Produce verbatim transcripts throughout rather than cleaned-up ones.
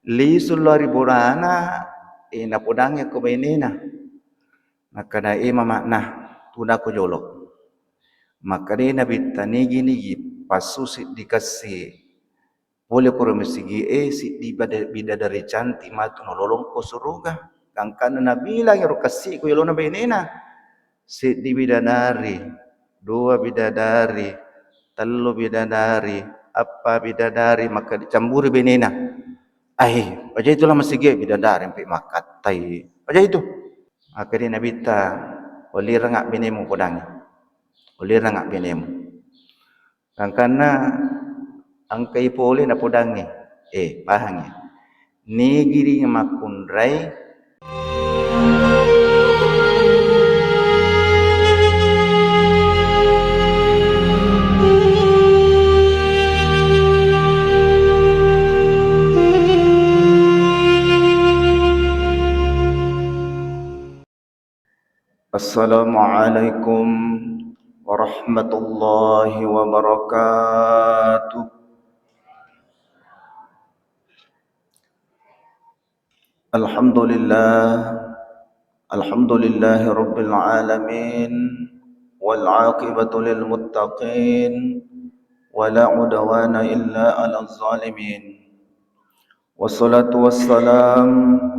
Lisu lao ri burana, eh, napodangngi ko bainena. Nakkeda, "Eh, mama'na, tudako jolo." Makkedai Nabitta, "Nigi-nigi passu siddi kessi. Pole koro masigi'e, siddi bada-, bidadari cantik matu nololongko suruga." Gangkanna nabilang ero kessi'ko yolona bainena. Siddi bidadari, dua bidadari, tellu bidadari, eppa bidadari, maka dicamburi bainena. "Ai, paja itu lah masigi'e bidadari, mpe makkattai. Paja itu." Makkeda Nabitta, "Oliranga benemu podangi. Oliranga benemu." Gangkanna engkai pole napodangngi. Eh, pahangngi. Nigiri makkunrai. Assalamualaikum warahmatullahi wabarakatuh. Alhamdulillah. Alhamdulillahi rabbil alamin. Wal aqibatu lil muttaqin. Wa la udwana illa alal zalimin. Wassalatu wassalam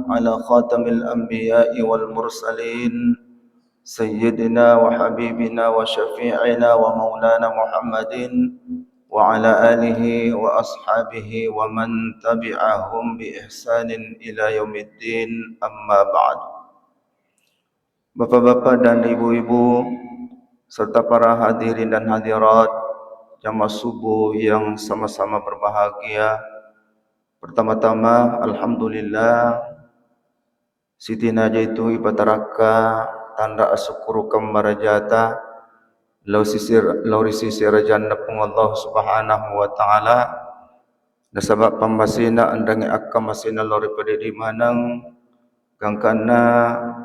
ala khatamil anbiya'i wal mursalin, sayyidina wa habibina wa syafi'ina wa maulana Muhammadin wa ala alihi wa ashabihi wa man tabi'ahum bi ihsanin ila yaumiddin, amma ba'd. Bapak-bapak dan ibu-ibu, serta para hadirin dan hadirat jamaah subuh yang sama-sama berbahagia, pertama-tama, alhamdulillah, sitinaja itu ipatarakka tanra asukkurukeng marajata lao sisi, lao ri sisi arajanna Puang Allah Subhanahu wa Ta'ala, nasaba pammasena enrengnge akkammasena lao ri padidi maneng, gangkanna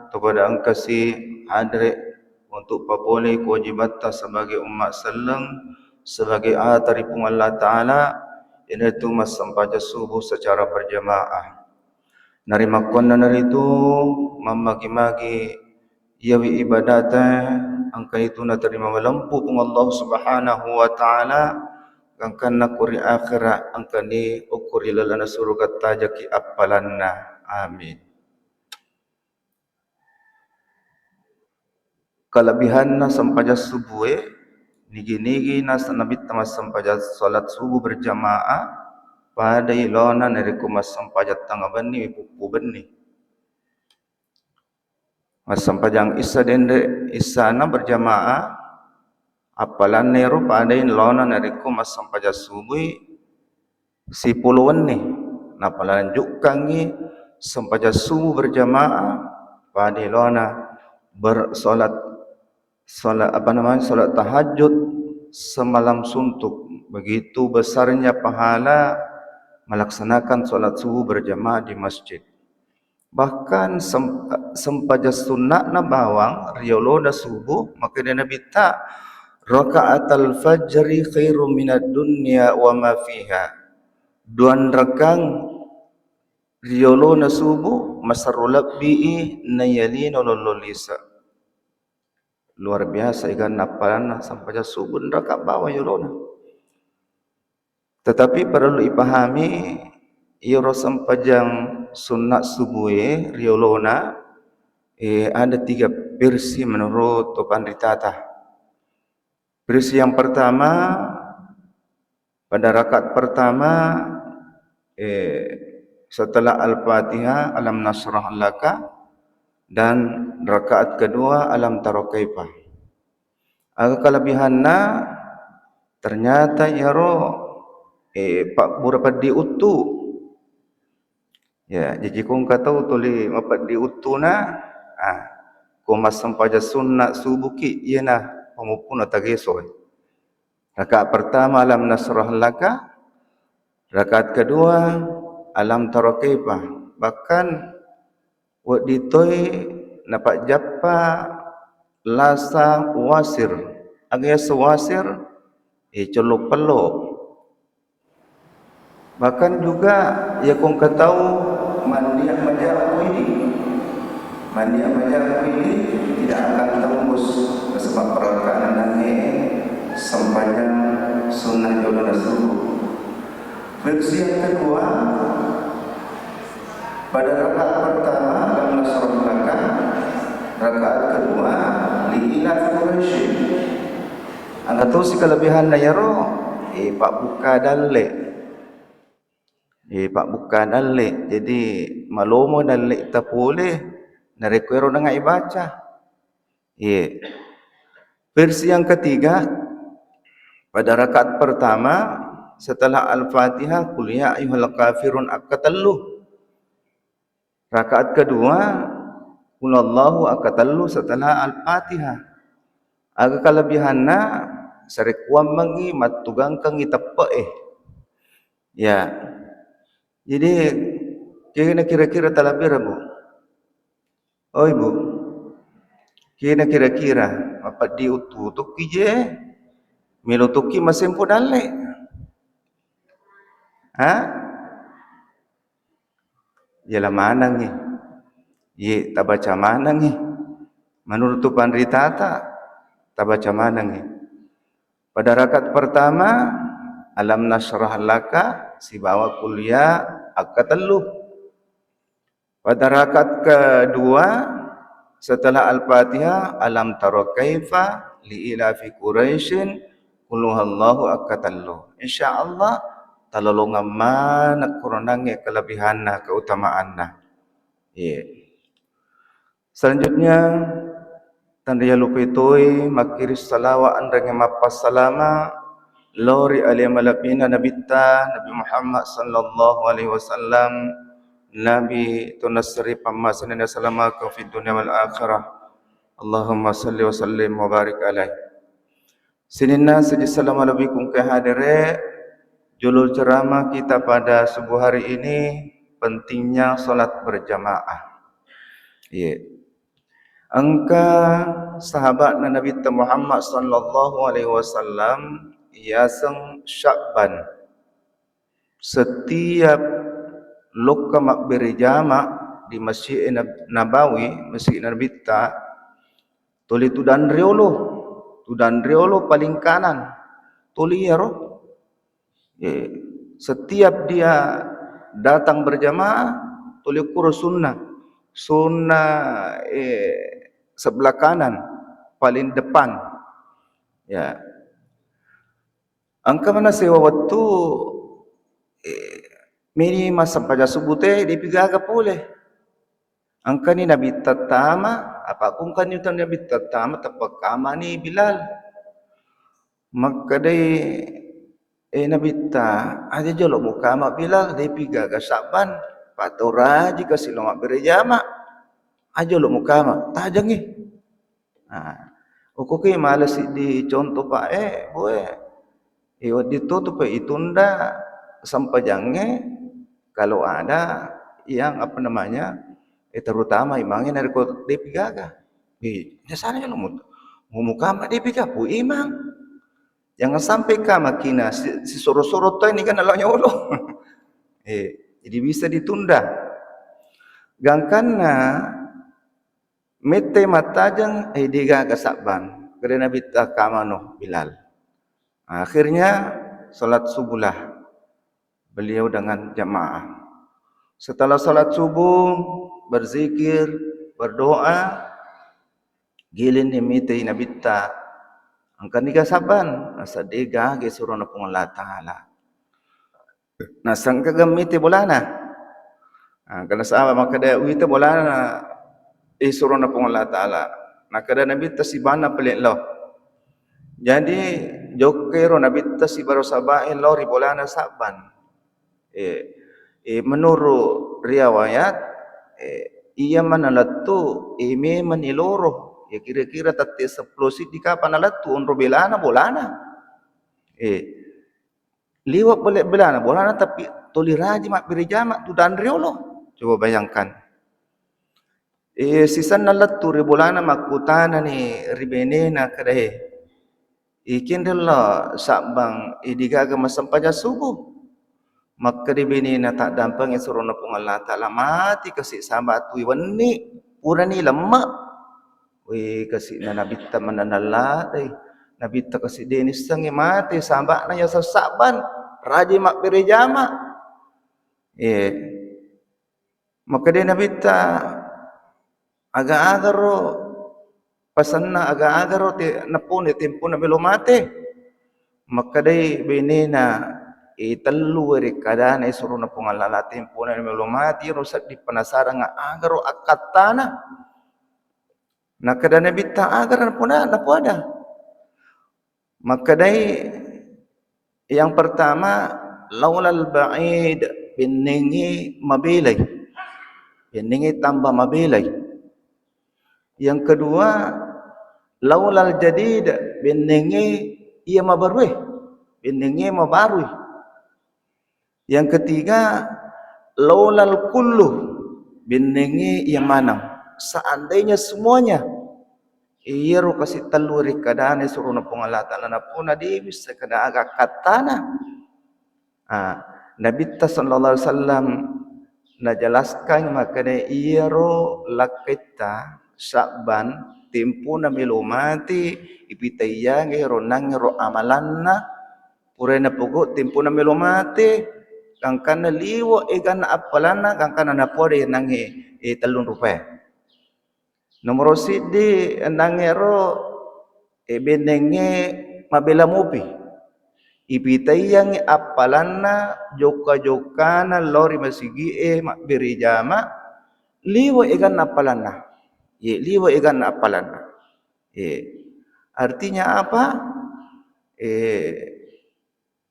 topada engkasi hadere untuk papolei kewajibatta sebagai umma selleng, sebagai ata ri Puang Allah Ta'ala, iyanaritu massempajang subuh secara berjamaah. Narimakkuannanaritu mammagi-magi iyawi ibadata engkanitu naterima malempu Puang Allah Subhanahu wa Ta'ala, gangkanna ko ri akhera engkani okko ri laleng suruga tajaki appalanna. Amin. Kalebihanna sempajang subuh e, nigi-nigi nas-, Nabitta massempajang salat subuh berjamaah, padai laona narekko massempajang tengnga benni, puppu benni. Massempajang issa denre, issana berjamaah, appalanna ero padai laona narekko massempajang subuh e, sipolo wenni, nappa lanjukkangngi sempajang subuh berjamaah, padai laona bersolat, solat, apa namanya, solat tahajud semalam suntuk. Begitu besarnya pahala melaksanakan solat subuh berjamaah di masjid. Bahkan sem-, sempajang sunna'na bawang riolona subuh, makkeda Nabitta, "Raka'atal fajri khairum minad dunya wa ma fiha." Duanrakang riolona subuh maserro lebbii naiya lino lollo lise. Luar biasa eganna appalanna sempajang subuh nraka bawang yolona. Tetapi perlu ipahami, iyaro sempajang sunna subuh e riolona, eh, ada tiga versi menurut to panritata. Versi yang pertama, pada rakaat pertama, eh, setelah Al-Fatihah, Alam Nashrah Laka, dan rakaat kedua, Alam Tara Kaifa. Aga kalebihanna, ternyata iyaro, eh, pabbura peddi uttu. Ya, jaji ko engka tau tuli mapeddi uttuna, ah, ko massempajang sunna subuhki, iyana pamuppuna tageso. Rakaat pertama, Alam Nashrah Laka, rakaat kedua, Alam Tara Kaifa. Bahkan wedding toi napajjappa lasa wasir. Aga yaseng wasir? Eh, collo pello. Bahkan juga, ya, ko engka tau mannia maja ko idi. Mannia maja ko idi tidak akan tembus, nasaba perakaat nangnge sempajang sunnah jolo na subuh. Versi yang kedua, pada rakaat pertama, alam nasyrah laka, rakaat kedua, li ila fi Quraisy. Engka tosi kelebihanna iyaro, eh, pabbukka dalle. Eh, pabbukka dalle. Jadi, malomo dalleta pole, narekko ero dengai baca. Iya. Versi yang ketiga, pada rakaat pertama, setelah Al-Fatihah, Qul ya ayyuhal kafirun akka tellu. Rakaat kedua, Qul huwallahu akka tellu setelah Al-Fatihah. Aga kalebihanna, sarekkuammengngi mattugangkengngi teppe'e. Ya. Jadi, kena kira-kira talabira, Bu? Oi, Bu. Kena kira-kira, mapeddi uttutukki je, melo tokki masempo dalle. Ha? Yala manengngi. Ye, tabaca manengngi. Menurut tu panritata, tabaca manengngi. Pada rakaat pertama, alam nasyrah laka sibawa Qul ya akka tellu. Pada rakaat kedua, setelah Al-Fatihah, alam tara kaifa, li ila fi Quraisyin, Qul huwallahu akka tellu. Insya Allah, talolongeng maneng koronangnge kelebihanna, keutamaanna. Iya. Selanjutnya, tanrialupai toi makkiri salawa anrengnge mappassalama lao ri ale malebbina Nabitta, Nabi Muhammad sallallahu alaihi wasallam, Nabi tunasseri pammasena nasalamaka fid dunya wal akhirah. Allahumma salli wa sallim wa barik alaih. Sininna sejisseng malebbiku engka hadere, judul ceramah kita pada subuh hari ini, pentingnya salat berjamaah. Iya. Engka sahabatna Nabitta Muhammad sallallahu alaihi wasallam yaseng Sya'ban. Setiap lokka mabbere jama di Masjid Nab-, Nabawi, Masjid Nabitta, tuli tudang riolo, tudang riolo paling kanan, tuli iyaro. Eh, setiap dia datang berjamaah, tuli kuro sunnah, sunnah, eh, sebelah kanan, paling depan. Ya. Engka mana sewa wettu, eh, meni massempajang subuh te, depi gaga pole. Engkani Nabitta tama, apa ku engkani uta Nabitta tama, teppa kamani Bilal. Makkedai, eh, Nabitta, aja jolo mukama Bilal, depi gaga Sya'ban, patau raji kasi lo mabbere jama. Aja lo mukama, tajengi. Nah, okkoki mala siddi contoh, Pak, eh, boe. Eh, wedding to tu, Pak, itunda sempajangnge kalau ada yang, apa namanya, eh, terutama imangnge narekko depi gaga. Eh, biasanya kalau mau, mau mukama depi gaga, pu imang. Jangan sampai kamakina si, si soro-soro to ini kan alo nyolo. Eh, jadi bisa ditunda. Gangkanna mette mattajeng, eh, degaga Sya'ban. Kede Nabitta kamano Bilal. Akhirnya salat subuhlah beliau dengan jamaah. Setelah salat subuh, berzikir, berdoa, gilinni mitei Nabitta. Engkaniga Sya'ban? Nasa degaga surona Puang Allah Ta'ala. Nasengkaga mite bolana? Ah, karena sahabat makkeda, "Uwita bolana isurona Puang Allah Ta'ala." Nakkeda Nabitta, "Sibanna pale lao." Jadi, jokkero Nabitta sibaro sahabat e lao ri bolana Sya'ban. Eh, eh, menurut riwayat, eh, iya mana lettu, eh, memang iloro. Ya, kira-kira tette seppulo siddi kapang nalettu, onro belana bolana. Eh, Liwe' bele-, belana bolana, tapi tuli raji mabbere jama tudang riolo. Coba bayangkan. Eh, sisenna lettu ri bolana makkutanani ri benena, kedae, "Eh, kenrello Sabbang, eh, digaga massempajang subuh?" Makkeda benena, "Taddampengi surona Puang Allah Ta'ala, mati kasi saba tui wenni, purani lemme." Wé, kasi'na Nabitta manenneng ladde. Nabitta kasi dé nissengngi mate, saba'na yaseng Sa'ban, rajai mabbéré jama. Eh, makkeda Nabitta, "Aga-agaro pasenna, aga-agaro te-, nappone tempona mélo mate?" Makkedai benena, "Eh, tellu wérékkadana surona Puang Allah Ta'ala tempona mélo mate, ro sedding penasaran agaro akkattana." Nakkeda Nabitta, "Agaro napona-, napoada?" Makkedai, yang pertama, "Laulal ba'id", bennengnge mabelai. Bennengnge tambah mabelai. Yang kedua, "Laulal jadid", bennengnge iya mabarue. Bennengnge mabarui. Yang ketiga, "Laulal kullu", bennengnge iya maneng. Seandainya semuanya, iyaro kasi tellu rikkadana surona Puang Allah Ta'ala, napona dé wisseng kada aga akkattana. Ah, Nabitta sallallahu alaihi wasallam najelaskan makkeda, iyaro lakketta Sya'ban, tempona mélo mate, ipitaiyangngi ro nangngero amalanna, Purae napogau tempona melo mate, gangkanna liwe' eganna appalanna, gangkanna napoada ennangnge, eh, tellung rupae. Nomoro siddi ennangnge ro, eh, bennengnge mabela mopi. Ipitaiyangngi appalanna, jokka-jokkana lao ri masigi'e mabbere jama, liwe' eganna appalanna. Ye, liwe' eganna appalanna. Eh, artinya apa? Eh,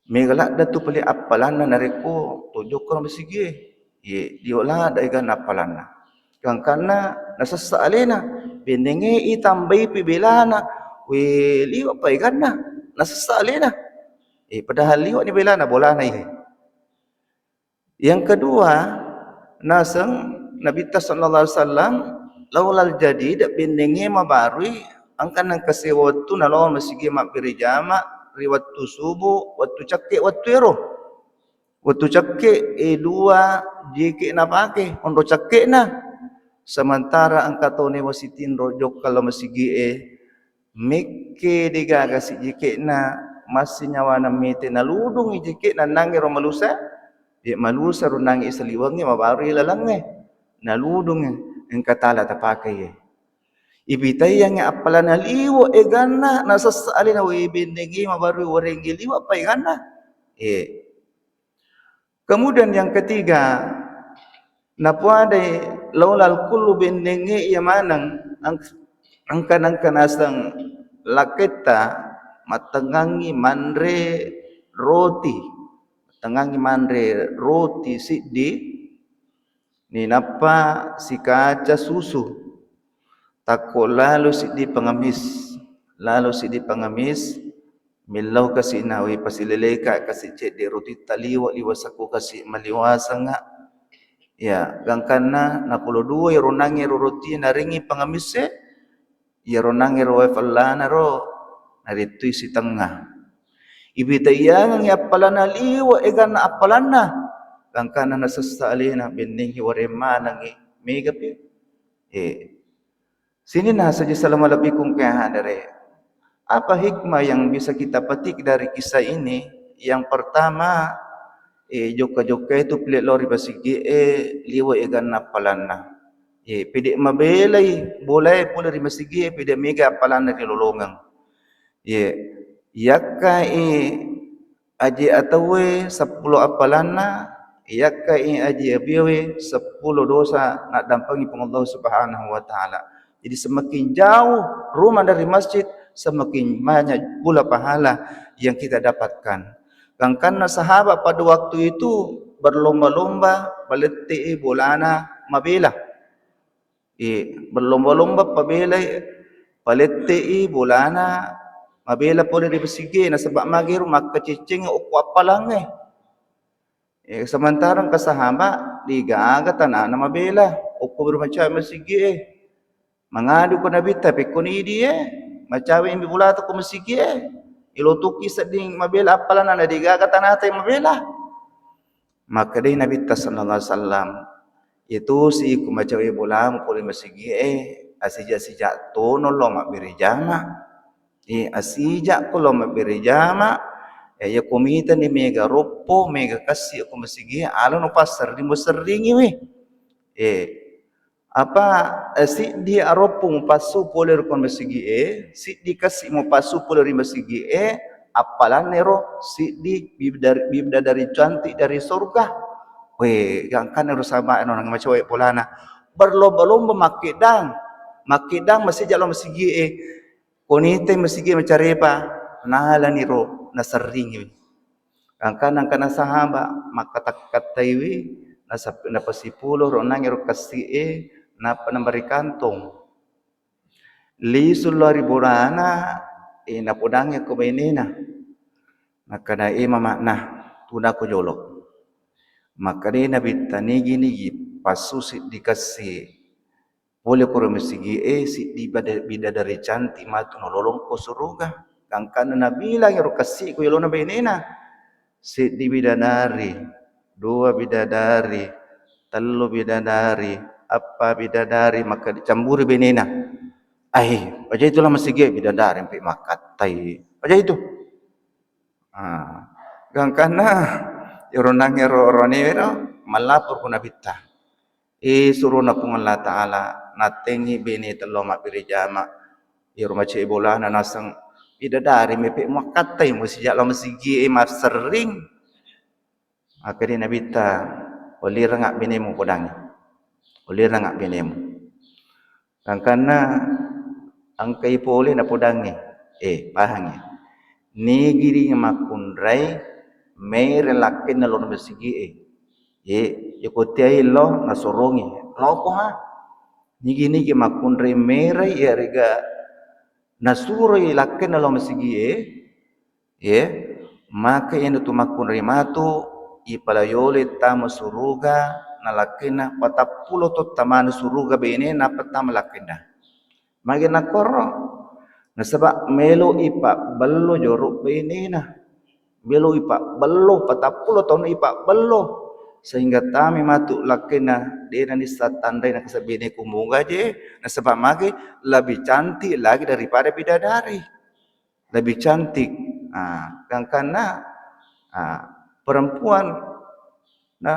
mega ladda tu pale appalanna narekko to jokka masigie. Ye, liwe' ladda eganna appalanna. Gangkanna nasessa alena, bennengnge itambaipi belana, we, liwe'pa eganna, nasessa alena. Eh, padahal liwe'ni belana, bolana ihe. Yang kedua, naseng Nabitta sallallahu alaihi wasallam, laulal jadid, bennengnge mabarui, engka nengka sewettu nalao masigi mabbere jama ri wettu subuh, wettu cekke' wettu ero. Wettu cekke', eh, dua jeke' napake, onro cekke'na. Sementara engka toni wasitinro jokka lao masigi'e, mekke degaga si jeke'na, massinyawana mete, naludungi jeke'na nangngero malusa, ye malusa runangi saliwengnge, mabarui lalengnge, naludungi, engka tala tapakei. Ipitaiyangngi appalanna liwe' eganna, nasessa alena, we, bennengnge mabarui, werengge liwe'pa eganna. Eh, Kemudian yang ketiga, napoadai laulal kullu, bennengnge iya maneng, ang-, engka nengka naseng lakketta mattengngangngi manre roti, mattengngangngi manre roti siddi, ninappa sikaca susu. Takko lalo siddi pengemis, lalo siddi pengemis, millau kasi nawi pasileleka kasi cedde' roti taliwe', liwe' sakku kasi maliwasengnga. Ya, gangkanna napolo dua iro nangnge ro roti narengngi pengemis e, iyaro nangnge ro wae fellana ro narettui sitengnga. Ipitaiyangengngi appalanna liwe' eganna appalanna, gangkanna nasessa alena, bennengngi wareng manengngi, megapi. Eh, Sininna saja, assalamualaikum, ke hadere. Apa hikmah yang bisa kita petik dari kisah ini? Yang pertama, eh, jokka-jokka itu pile lao ri masigi'e, liwe' eganna appalanna. Eh, pede' mabelai bolae pole ri masigi'e, pede' mega appalanna ri lolongeng. Ye, yakkai aje atauwe seppulo appalanna, yakkai aje abiewe seppulo dosa naddampengi Puang Allah Subhanahu wa Ta'ala. Jadi, semakin jauh rumah dari masjid, semakin banyak pula pahala yang kita dapatkan. Gangkanna sahabat pada waktu itu berlomba-lomba palette'i bolana mabela. Eh, berlomba-lomba pabelai, palette'i bolana mabela pole ri masigi'e, nasaba' magi ro makkaceccengngi okko appalangnge. Eh, sementara engka sahabat, degaga tanana mabela okko ri macawe masigi'e. Mangadu ko Nabitta, pekkoni idi e, macawe mi bolata ko masigi'e. Ilotuki sedding mabela appalanna, na degaga tanata mabela. Makkedai Nabitta sallallahu alaihi wasallam, "Iyatosi ku macawe bolamu pole masigi'e, asija-sija tono lao mabbere jama." Eh, asija ko lao mabbere jama, eh, iya ko mitani mega roppo, mega kassi ko masigi'e, alano passerring muserringiwi. Eh, apa, eh, siddi aroppo mupassu pole ri ko masigi'e, siddi kassi mupassu pole ri masigi'e, appalanna ero siddi bidar-, bidadari cantik dari surga. Weh, gangkanna ero sahabat anu nang macawe bolana. Berlomba-lomba makkeddang. Makkeddang masija lao masigi'e. Ko nitai masigi macarepa, nalani ro naserringiwi. Angkana, angkana sahaba, makkata-kataiwi, nasap-, napasipulo ro nangnge ro kassi'e, nappa nambari kantong. Lisu lao ri bolana, eh, napodangngi ko bainena. Nakkeda, "Eh, mama'na, tunako jolo." Makkedai Nabitta, "Nigi-nigi passu siddi kassi pole koro masigi'e, siddi bada-, bidadari cantik matu nololong ko suruga." Gangkanna nabilang ero kassi ko yolona bainena. Siddi bidadari, dua bidadari, tellu bidadari, appa bidadari, maka dicamburi bainena. "Ai, paja itu lah masigi'e bidadari, mpe makkattai. Paja itu." Ah, gangkanna ero nangnge ro, ro niwero, mallapor ko Nabitta. Eh, surona Puang Allah Ta'ala, nattengngi bene tello mabbere jama. Iyaro macawe bolana naseng, "Bidadari mepe muakkattai musija lao masigi'e masserring." Makkedai Nabitta, "Oliranga benemu podangngi. Oliranga benemu." Gangkanna engkai pole napodangngi, eh, pahangngi. Nigiri makkunrai mere lakkenna lao masigi'e. Ye, yako teai lao nasorongi, "Laoko ha." Nigi-nigi makkunrai merai iyarega nasuroi lakkenna lao masigi'e, ye, maka iyana tu makkunrai matu ipalayoloi tama suruga nalakkenna patappulo to tamana suruga bene nappa tama lakkenna. Magi nakkoro? Nasaba melo ipabbello jorok benena. Melo ipabbello, patappulo taunna ipabbello. Sehingga tami matu lakkenna, dena nissa tanrai nakasa bene ku moga je, nasaba magi lebih cantik lagi daripada bidadari. Lebih cantik. Ah, gangkanna, ah, perempuan na,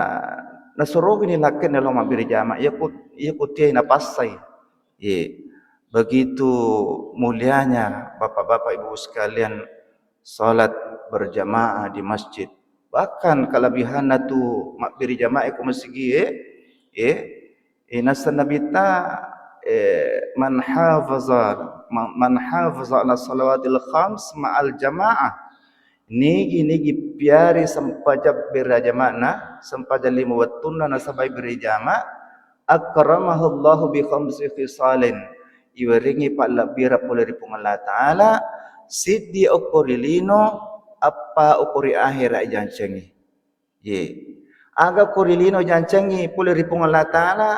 nasorogini lakkenna lao mabbere jama, iya ku, iya ku tiai napassai. Ye, begitu mulianya Bapak-bapak, Ibu sekalian, salat berjamaah di masjid. Bahkan kelebihanna tu mabbere jamaah ko masigi'e, ye, eh, nasa Nabitta, eh, "Man hafaza, ma-, man hafaza ala salawatil khams ma'al jamaah." Nigi-nigi piari sempajang berjama'na, sempajang lima wettunna nasabai berjama, akramahullahu bi khamsi khisalin. Iwerengngi pallebbirang pole ri Puang Allah Ta'ala, siddi okko ri lino, appa okko ri ahera ijancengi. Ye. Aga okko ri lino ijancengi pole ri Puang Allah Ta'ala,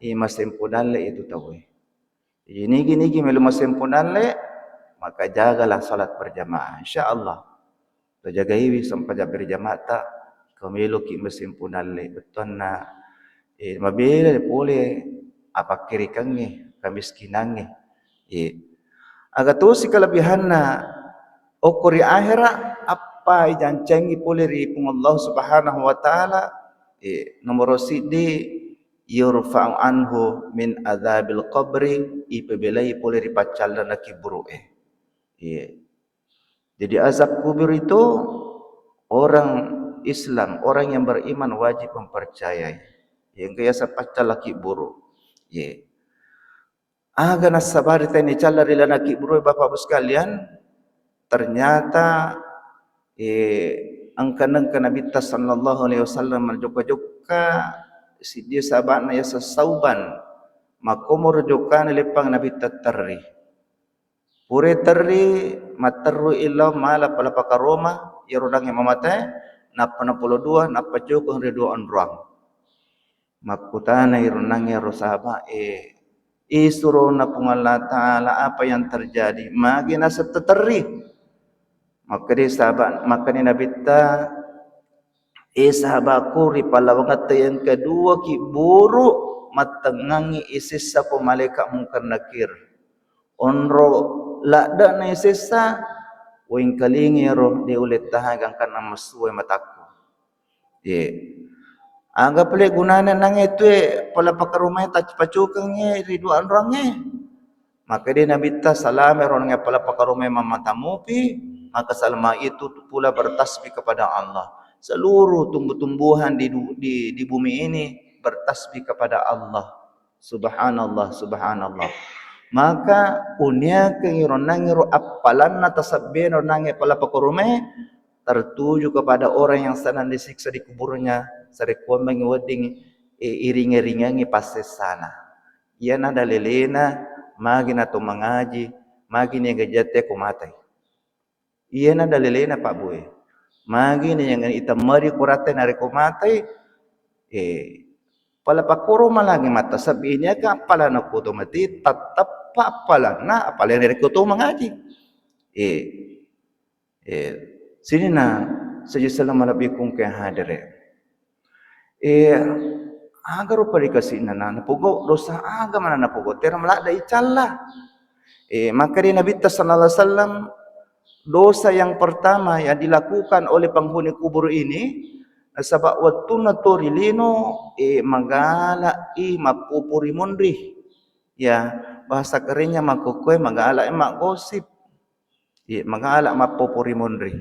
eh, masempo dalle itu tauwe. Jadi, nigi-nigi melo masempo dalle, maka jagalah salat berjamaah. Insya Allah, tojagaiwi sempajang berjamaahta, ko meloki masempo dalle. Bettuanna, eh, mabela pole apakkirikangnge, kamiskinangnge. Eh. Aga tosi kelebihanna okko ri ahera, appa ijancengi pole ri Puang Allah Subhanahu wa Ta'ala, eh, nomoro siddi, yurfa'u anhu min adzabil qabri, ipebelai pole ri paccallanna kibburu'e. Iya. Jadi azab kubur itu orang Islam, orang yang beriman wajib mempercayai. Yang biasa paccalla kibburu. Iya. Aga nassabari tania calla ri lana kibburue, Bapak Ibu sekalian, ternyata, eh, engka-, engka Nabitta sallallahu alaihi wasallam majokka-jokka siddi sahabatna yaseng Sauban. Makkomoro jokkana leppang Nabitta terri. Pura terri, matterru illau mala pala pakaroma, iyaro dangnge mamatae, nappa napolo dua, nappa cukung ri dua onroang. Makkutana irunangnge ro sahabae, "Isurona Puang Allah Ta'ala, apa yang terjadi? Magi naseng taterri?" Makkeda sahabat, makkeda Nabitta, Eh, sahabatku, ri pallawangetta yang kedua ki buru mattengngangi isessa ko malaika Mungkar Nakir. Onro ladde'na isessa, wengkalingi ro de ulettaha gangkanna messuai matakku. Ye. Aga pale gunana nange tue pala pakaromai tacpacukengnge ri dua anroangnge. Maka dia Nabitta salama ro nange pala pakaromai mammata mupi, maka selama itu pula bertasbih kepada Allah. Seluruh tumbuh-tumbuhan di, du- di, di bumi ini bertasbih kepada Allah. Subhanallah, subhanallah. Maka uniakengi ro nange ro appalanna tasabbena ro nange pala pakaromai, tertuju kepada orang yang sedang disiksa di kuburnya, sarekkuammengngi wedding, eh, iringe-ringengi passessana. Iyana dalelena, magi nato mangaji, magi niga jatte ko matai. Iyana dalelena, Pak Bu e. Magi niga itemmari ko ratte narekko matai, eh, pala pakkoro malangi mattasabbi ini aga appalana ko to mati, tattappa appalanna, apalagi narekko to mangaji. Eh, Eh, sininna seju selama lebbi kungke hadere. Eh, aga rupa dikasihna na, napogo dosa aga mana napogo, tera maladda icalla. Eh, maka di Nabitta sallallahu alaihi wasallam, dosa yang pertama yang dilakukan oleh penghuni kubur ini, nasaba wettunna to ri lino, eh, magala i mappupuri munri. Ya, bahasa kerennya makkukue magala i maggosip. Iya, magala mappopo ri munri.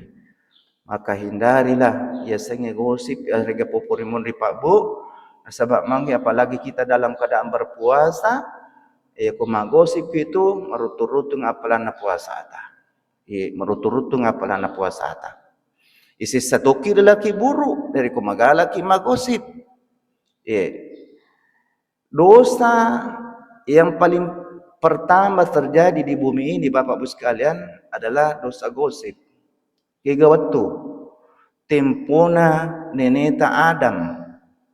Maka hindarilah yasengnge gosip, yarega popo ri munri, Pak Bu. Nasaba mangge, apalagi kita dalam keadaan berpuasa, iya, ko maggosip itu, maruttung-ruttung appalanna puasata. Iya, maruttung-ruttung appalanna puasata. Isessa tokki ri laki buru, dari ko magalaki maggosip. Iya. Dosa yang paling pertama terjadi di bumi ini, Bapak Ibu sekalian, adalah dosa gosip. Kega wettu? Tempona neneta Adam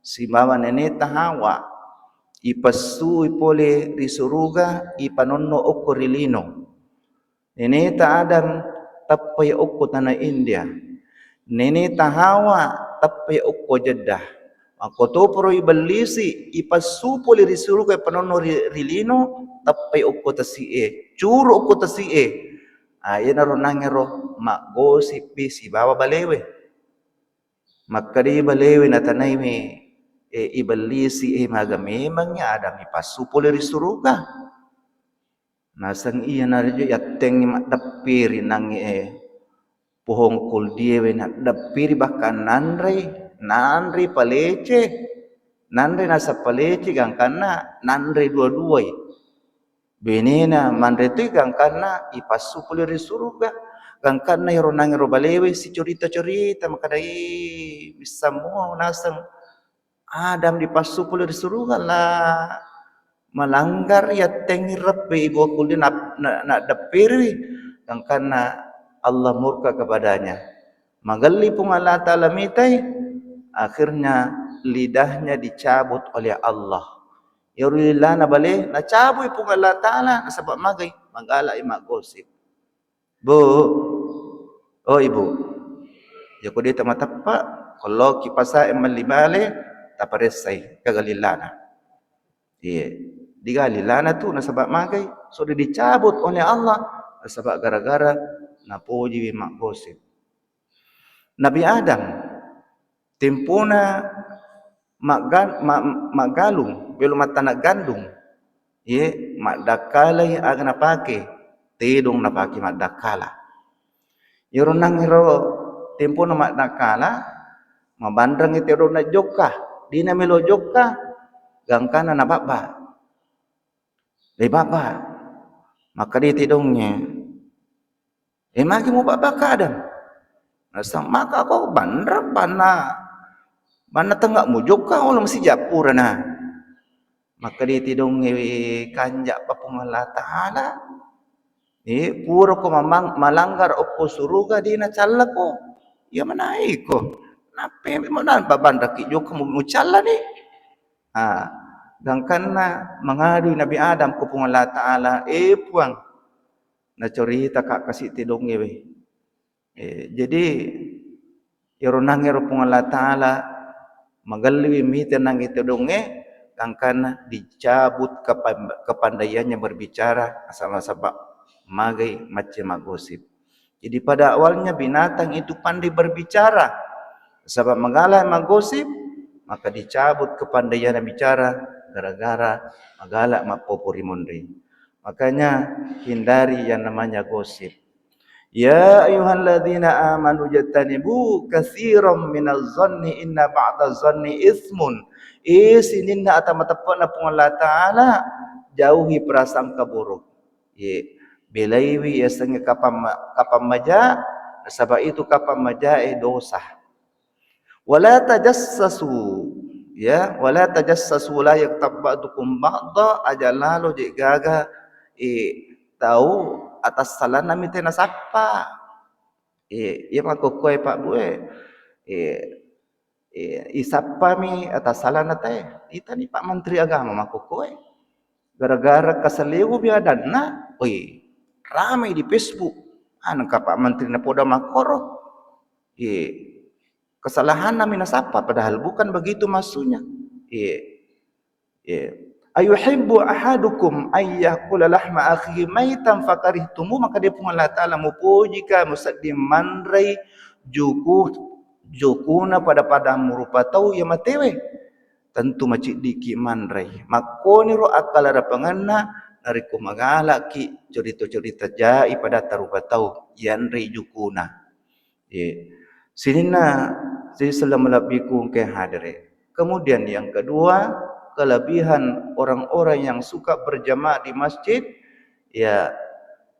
sibawa neneta Hawa ipessui pole ri suruga, ipanonno okko ri lino. Neneta Adam teppai okko tana India. Neneta Hawa teppai okko Jeddah. Makkotoparo ibellisi ipassu pole ri suruga, ipanonno ri, ri lino, teppai okko tasi'e, curu okko tasi'e. Ah, iyanaro nangero maggosippi sibawa balewe. Makkeda balewe natanaiwi, eh, ibellisi, eh, maga memangngi Adam ipassu pole ri suruga. Naseng iyanarijo yattengngi maddeppiri nangnge, eh, pohong kuldiewe naddeppiri, bahkan nanrei, nanrei palece, nanrei naseng palece gangkanna nanrei dua-duai. Benena manre toi gangkanna ipassu pole ri suruga, gangkanna ero nangero balewe sicorita-corita makkeda, "Ih, missammu naseng." Adam dipassu pole ri suruga, la malanggar yattengngi reppe ibu kulle na, na, naddeppiriwi, gangkanna Allah murka kepadanya. Magelli Puang Allah Ta'ala mitai, akhirnya lidahnya dicabut oleh Allah. Iyaro lilana bale nacabui Puang Allah Ta'ala, nasaba magai, magalai maggosip. Bu, oh Ibu, yako de tamateppa, ko loki pasae melli bale, taparessai kaga lilana. Iye, digali lana tu nasaba magai, sudah dicabut oleh Allah, nasaba gara-gara napojiwi maggosip. Nabi Adam, tempona magga-, ma-, maggalung, belo mattana gandung, ye, maddakkalai aga napake, tedong napake maddakkala. Iyaro nangiro tempona maddakkala, mabanrengngi tedong najokka, dina melo jokka, gangkanna nababba. Dei babba, makkeda tedongnge, "Eh, magi mubabba kadang?" Naseng, "Maka ko banreng banna, banna tengnga mujokka, olo mesti jappurana." Makkeda tedongnge, "Kanja pa Puang Allah Ta'ala, eh, pura ko mamang-, malanggar okko suruga, de nacallako. Iya manaiko. Nappa mo na babanraki jokka mu-, mucallani." Ah, gangkanna mangadui Nabi Adam ko Puang Allah Ta'ala, "Eh, Puang," nacoritaka kasi tedongnge we. Eh, jadi, Iyaro nangngero Puang Allah Ta'ala magelliwi mite nangnge tedongnge, gangkanna dicabut kepand-, kepandaiannya berbicara, nasaba-, nasaba magai macce maggosip. Jadi pada awalnya binatang itu pandai berbicara, nasaba magala maggosip, maka dicabut kepandaiannya bicara gara-gara magala mappopo ri monri. Makanya hindari yang namanya gosip. Ya ayyuhalladzina amanu jtanibu katsiran minaz zanni inna ba'daz zanni itsmun. Eh, sininna ata mateppe'na Puang Allah Ta'ala, jauhi prasangka buruk. Ye, belaiwi yasengnge kapang ma-, kapang maja, nasaba itu kapang majae dosa. Wala tajassasu, ya, wala tajassasu la yaghtab ba'dukum ba'dha, aja lalo je gaga, eh, tau atassalanna mite nasappa. Eh, iya makkokkoe Pak Bu e, eh, eh, isappami atassalanna tae. Itani Pak Menteri Agama makkokkoe. Gara-gara kasalewumi adanna, oi, ramai di Facebook. Anu ka Pak Menteri napoda makkoro. Eh, kesalahanna mi nasappa, padahal bukan begitu maksudnya. Iya. Iya. Ayuhibbu ahadukum ayyakula lahma akhihi maitan fakarihtumu, maka dia Puang Allah Ta'ala, mupojika musedding manrei juku, jukuna pada-pada murupa tau iya matewe. Tentu maciddiki manrei. Makkoniro akkalarapangenna narekko magalaki cerita-cerita jai pada tarupa tau yanrei jukuna. Ye. Sininna sisella malebbiku engkae hadere. Kemudian yang kedua, kelebihan orang-orang yang suka berjamaah di masjid, ya,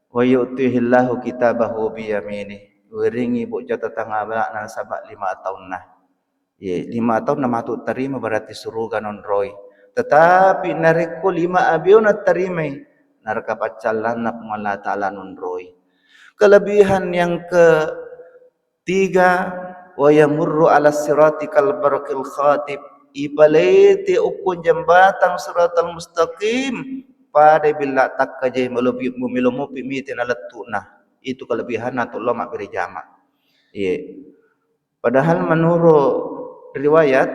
wa yu'tihillahu kitabahu biyamini. Weringi bocca tatangabana nasaba lima taunna. Ye, lima taunna matu tarima berarti suruga nonroi. Tetapi narekko lima abiona tarimai, naraka paccallanna Puang Allah Ta'ala nonroi. Kelebihan yang ke Tiga, wa yamurru ala sirati kal barqil khatib. Ipalete okko jambatang siratal mustaqim, pada billa takkaje melobi-, melo mopi mite nalettu'na. Itu kelebihanna tollo mabbere jama. Iye. Padahal menurut riwayat,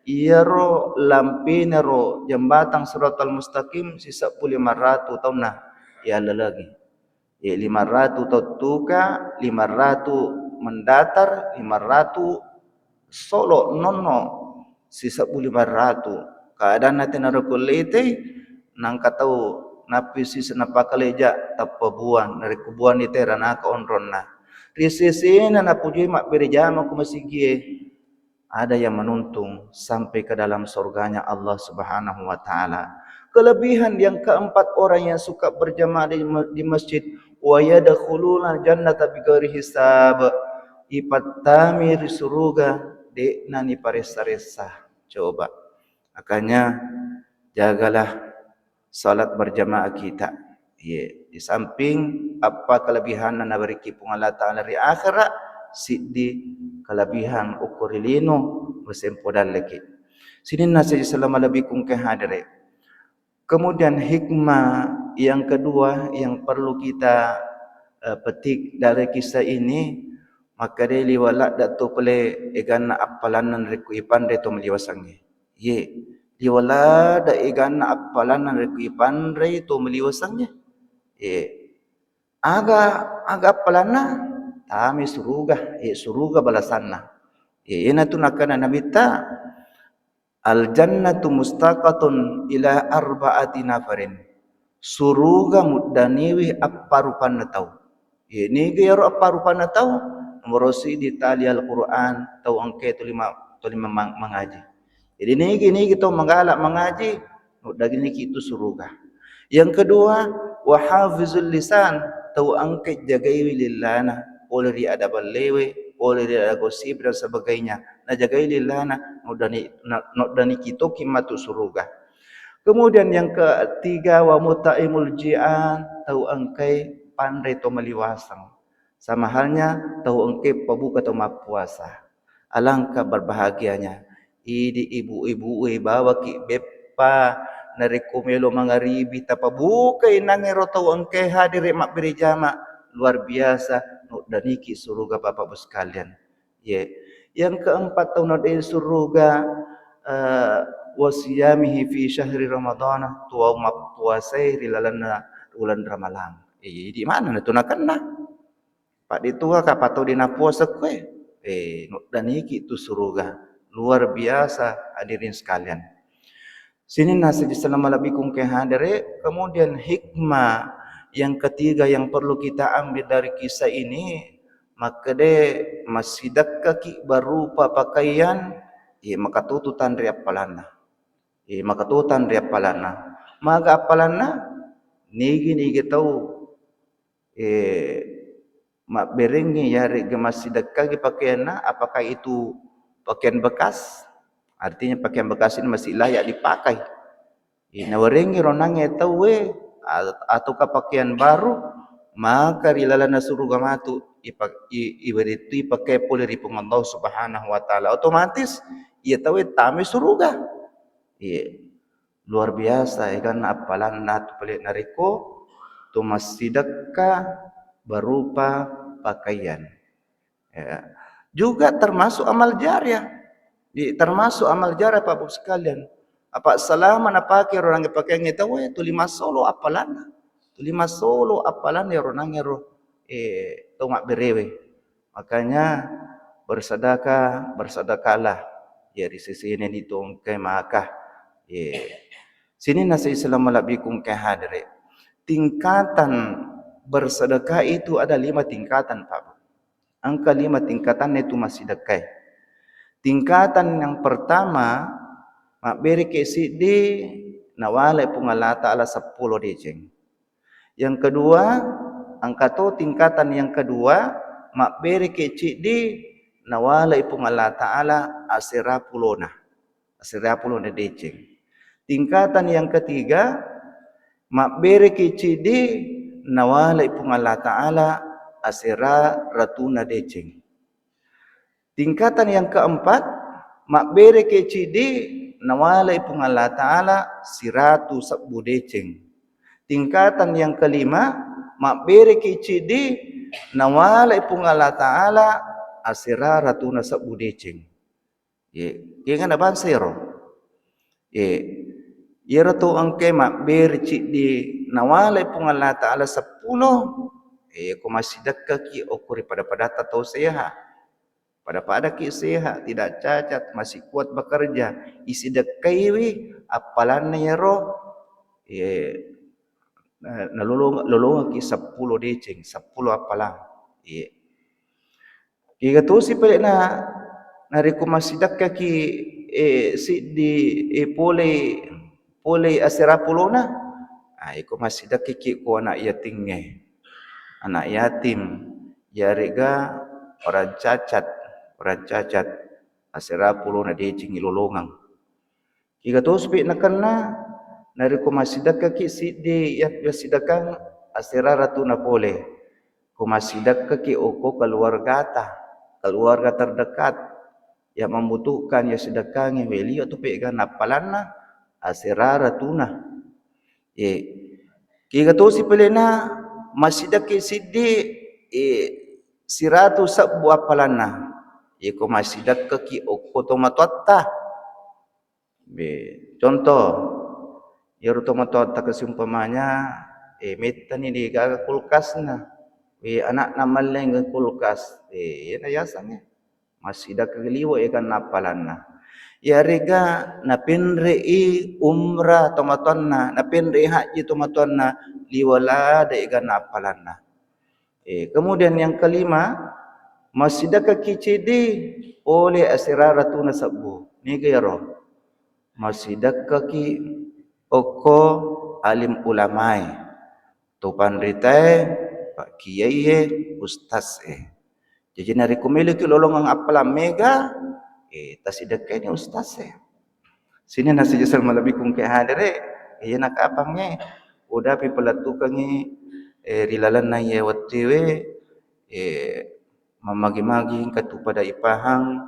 iyaro lampena ro jambatang siratal mustaqim sisebbu lima ratu taunna yallalagi. Eh, lima ratu tau tuka, lima ratu mendatar, lima ratu solo nonno, sisebbu lima ratu. Keadaanna tena roko letei, nangka tau nappi sisa napakaleja tappa buang, narekko buang ni tera naka onronna. Ri sesena napujui mabbere jama ku masigie. Ada yang menuntung sampai ke dalam surganya Allah Subhanahu wa Ta'ala. Kelebihan yang keempat, orang yang suka berjamaah di, di masjid, wa yadkhuluna jannata bighairi hisab. Ipattami ri suruga, de'na ni paressa-ressa. Coba. Makanya, jagalah salat berjamaah kita. Ye, di samping apa kelebihanna nabariki Puang Allah Ta'ala ri akhirat, siddi kelebihan okko ri lino, masempo dalleki. Sininna seji selama lebih kungke hadere. Kemudian hikmah yang kedua yang perlu kita, eh, petik dari kisah ini, maka dia liwat ladda to pele eganna appalanna rekko ipanre to maliwasangnge. Ye, liwa ladda eganna appalanna rekko ipanrei to maliwasangnge. Ye. Aga, aga appalanna? Tami suruga, ye, suruga balasanna. Ye, iyanatu nakkana Nabitta, "Al jannatu mustaqatun ila arba'ati nafarin." Suruga muddaniwi apparupanna tau. Ye, niga iyaro apparupanna tau? Nomoro siddi tali Al-Qur'an, tau engkae tuli ma-, tuli ma-, mangaji. Jadi nigi-nigi tau magala mangaji, nuddaginiki itu suruga. Yang kedua, wa hafizul lisan, tau engkae jagaiwi lillana, pole ri ada ballewe, pole ri ada gosip dan sebagainya. Najagai lillana, nuddani-, na-, nuddaniki toki matu suruga. Kemudian yang ketiga, wa muta'imul ji'an, tau engkae panre to maliwaseng. Sama halnya tau engkae pabuka to mappuasa. Alangkah berbahagianya. Idi ibu-ibu e bawaki beppa, narekko melo mangaribi tapabukai nangero tau engkae hadere mabbere jama, luar biasa, nuddaniki suruga Bapak Ibu sekalian. Ye. Yang keempat, tau nawedding suruga, eh, wasiyamihi fi syahri ramadhana, tuwau mappuasai ri lalenna uleng ramalang. Eh, di mana tu nakenna? Padditua kapang tau de' napuasa kue. Eh, nuddaniki tu suruga. Luar biasa, hadirin sekalian. Sininna sijiseng malebbiku engkae hadere, kemudian hikmah yang ketiga yang perlu kita ambil dari kisah ini, makkeda massidekkaki berupa pakaian, eh, makatutu tanre appalanna. Eh, makatutu tanre appalanna. Maga appalanna? Nigi-nigi tau eh, mabberengngi yaregga massidekkagi pakaianna, apakah itu pakaian bekas? Artinya pakaian bekas ini masih layak dipakai. Eh, nawerengngi ronangnge tauwe, a-, ataukah pakaian baru, maka ri lalenna suruga matu ipa-, i-, iwerettui pakai pole ri Puang Allah Subhanahu wa Ta'ala. Otomatis, iya tauwe tamai suruga. Iya. Luar biasa eganna appalanna tu pale narekko to massidekka berupa pakaian. Ya. Juga termasuk amal jariah. Di, termasuk amal jariah, Bapak Ibu sekalian. Apa selama napake ronangnge pakaiangnge tauwe, tuli massolo appalanna. Tuli massolo appalanna ronangnge ro, eh, to mabberewe. Makanya bersedekah, bersedekahlah. Ya, ri sesena ni tu engkae maka. Ya. Sininna sijiseng malebbiku engkae hadere. Tingkatan bersedekah itu ada lima tingkatan, Pak. Engka lima tingkatanna itu massidekkae. Tingkatan yang pertama, mabbereki siddi nawalai Puang Allah Ta'ala seppulo deceng. Yang kedua, engka to tingkatan yang kedua, mabbereki ciddi nawalai Puang Allah Ta'ala asera pulona. Asera pulona deceng. Tingkatan yang ketiga, mabbereki ciddi nawalai Puang Allah Ta'ala asera ratuna deceng. Tingkatan yang keempat, mabbereki ciddi nawalai Puang Allah Ta'ala siratu sebbu deceng. Tingkatan yang kelima, mabbereki ciddi nawalai Puang Allah Ta'ala asera ratuna sebbu deceng. Ye, kengana bangsa ero. Ye, iyaro to engkae mabbere ciddi nawalai Puang Allah Ta'ala seppulo, eh, ko massidekkaki okko ri pada-padatta tau sehat. Pada-padaki sehat, tidak cacat, masih kuat bekerja. Isidekkaiwi appalanna iyaro, eh, na-, nalolong-, lolongekki seppulo deceng, seppulo appalang. Iya. Kega tosi pale na, narekko massidekkaki, eh, siddi, eh, pole, pole asera pulona, ah, iko massidekkaki ko anak yatingnge. Anak yatim, yarega orang cacat, orang cacat, asera pulona deceng ilolongeng. Kega tosi pe nakenna, narekko massidekkaki siddi ya-, yassidekkang asera ratuna pole. Ko massidekkaki okko keluargata, keluarga terdekat yang membutuhkan yassidekkangeng, we liwe tu pe ganna appalanna asera ratuna. Ye. Kega tosi pale na massidekki siddi, eh, siratu sebbu appalanna. Ye ko massidekkaki okko tomatoatta. Be, contoh, iyaro tomatoatta kasiumpamanya, eh, mettani degaga kulkasna. Eh, anakna malleng kulkas. Eh, iyana yasengnge. Massidekkaki liwe eganna appalanna. Yarega napenre'i umrah tomatoanna, napenre'i haji tomatoanna, liwe lada eganna appalanna. Eh, kemudian yang kelima, massidekkaki ciddi pole asera ratuna sebbu. Niga iyaro? Massidekkaki okko alim ulamae, to panritae, pakkiaiye, ustaz e. Jaji narekko meloki lolongeng appalang mega, eh, tasidekkaini ustaz e. Sininna sijiseng malebbiku engkae hadere, eh, iyana kapangnge udapi palettukengngi, eh, ri lalenna iye wettuewe, eh, mammagi-magi engka tu pada ipahang,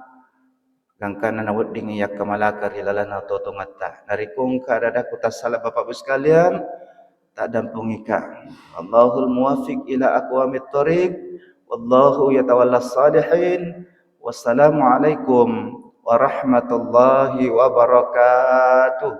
gangkanna naweddingngi yakkamalaka ri lalenna totongetta. Narekko engka ada-ada ku tassala Bapak Ibu sekalian, taddampengika. Allahul muwaffiq ila aqwamit thariq, wallahu yatawalla shalihin, Wassalamualaikum warahmatullahi wabarakatuh.